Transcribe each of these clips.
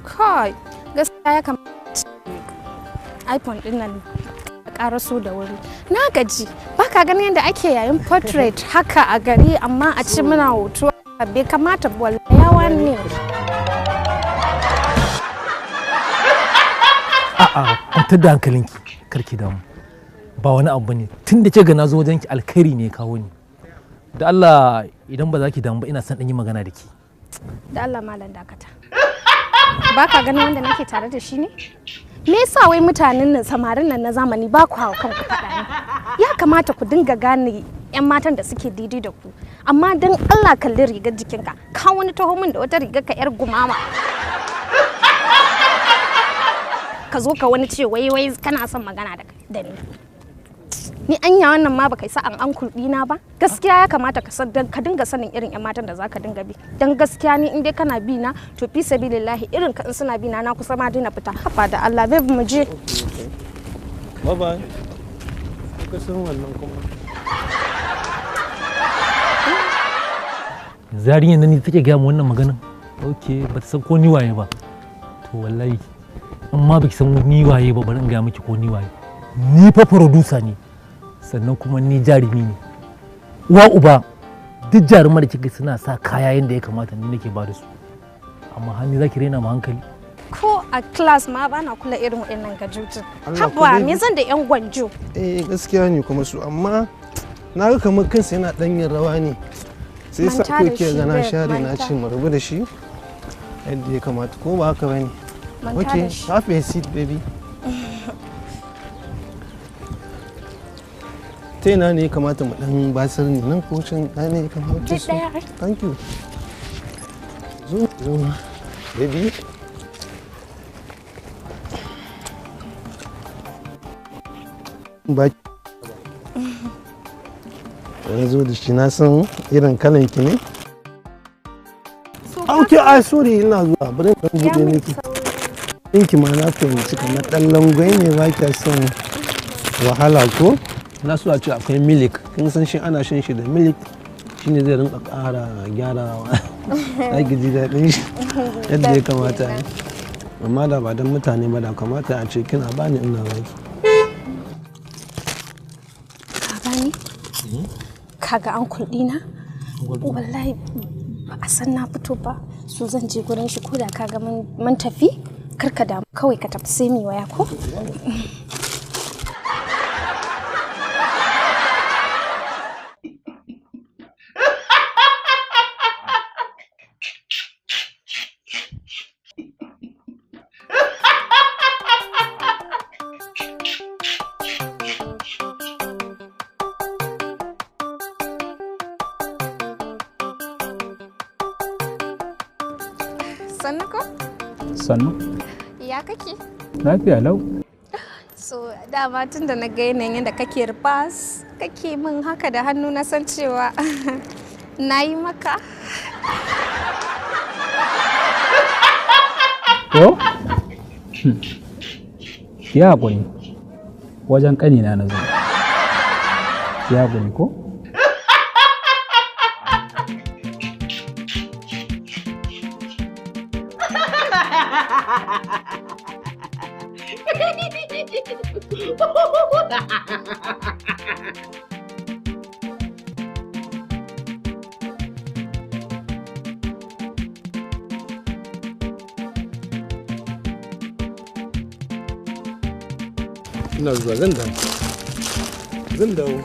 Kai, gaskiya ya kamata iPhone din nan karaso da wuri. Na gaji, ba ka ganin yadda ake yayin portrait haka a gari, amma a ci muna hoto bai kamata ba, wallahi yawa ne. A'a, kwantar da hankalinki, karki damu. Ba wani abu bane. Tun da ke ga na zo wajenki, alkhairi ne ya kawo ni. Da Allah, idan ba za ki damu ba, ina son ɗan yi magana da ke. Da Allah malam, dakata. Ba ka ganin wanda nake tare da shi ne? Me yasa wai mutanen nan, samarin nan na zamani, ba ku hawa kanku faɗa ne? Ya kamata ku dinga gane 'yan matan da suke daidai da ku. Amma dan Allah, kalli rigar jikinka, ka wani taho min da wata rigar ka 'yar gumama. Ka zo ka wani ce wai wai kana son magana da ni. Ni anya wannan ma baka isa an uncle ɗina ba. Gaskiya ya kamata ka san ka dinga sanin irin 'yan matan da zaka dinga bi. Dan gaskiya ni in dai kana bi na, to fi sabilillahi, irin ka in suna bi na, na kusa ma daina fita. Haba da Allah babe, mu je. Bye bye. Ka san wannan kuma. Yarinyar nan ne take gaya mu wannan maganan? Ok, ba ta san ko ni waye ba. To wallahi in ma baki san ni waye ba, bari in gaya miki ko ni waye. Ni fa producer ne, sannan kuma ni jarumi ne. Uwa uba, duk jaruman da kika suna sa kaya yadda ya kamata, ni nake ba da su. Amma har ni zaki rena mu hankali? Ko a class ma bana kula irin waɗannan gajutun. Allah ko Haba, baby. Me zan da 'yan gwanjo? Eh, gaskiya ne kuma su, amma na ga kamar kansa yana ɗan yin rawa ne. Sai sa Manta ko da ke shi, ga na babe, share na manta. ce mu rabu da shi yadda ya kamata, ko ba haka bane? Manta Okay, da shi. have a seat, baby. Ta ina ne ya kamata mu dan basar ne, nan ko can ɗaya ne ya kamata Duk su? ɗaya ai. Thank you. Zo zo baby. Ba wani zo da shi, na san irin kalan ki ne. So Okay, ai sorry, ina zuwa, bari in dan ya buɗe min miki. sauri. Ɗinki ma na fahimci kamar ɗan langwai ne, ba kya son wahala ko? Na so a ce akwai milik, kin san shi ana shan shi da milik, shine zai rinka ƙara gyarawa. Za ki ji daɗin shi yadda ya kamata ne. Amma da ba don mutane ba, da kamata a ce kina bani ina baki. Ka gani? Kaga uncle ɗina? Wallahi ba a san na fito ba. So zan je gurin shi, ko da kaga mun tafi, kar ka damu, kawai ka tafi, sai mu waya ko? Sannu ko? Sannu. Ya kake? Lafiya lau. So dama tun da na ga yanayin yadda kake ribas, kake min haka da hannu, na san cewa na yi maka. Ko? Ki haƙuri. Wajen ƙanina na zo. Ki haƙuri ko? Ina zuwa, zan dawo. Zan dawo.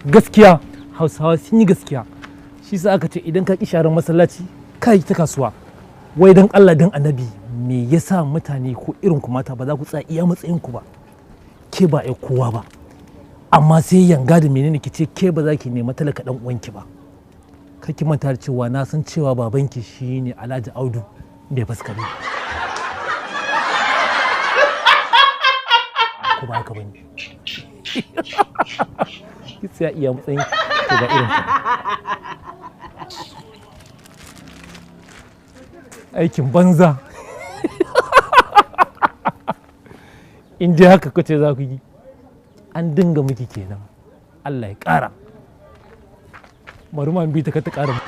Gaskiya Hausawa sun yi gaskiya, shi sa aka ce idan ka ki sharan masallaci, ka yi ta kasuwa. Wai dan Allah dan Annabi, me yasa mutane ko irin ku mata ba za ku tsaya iya matsayin ku ba? Ke ba ai kowa ba. Amma sai yanga da menene ki ce ke ba za ki nema talaka dan uwanki ba. Kar ki manta da cewa na san cewa babanki shine Alhaji Audu bai faskare. Ko ba haka bane? Ki tsaya iya matsayin ki ga irin ta. Aikin banza. In dai haka kace za ku yi, an dinga miki kenan. Allah ya ƙara. Bari ma in bi ta ka ta ƙara.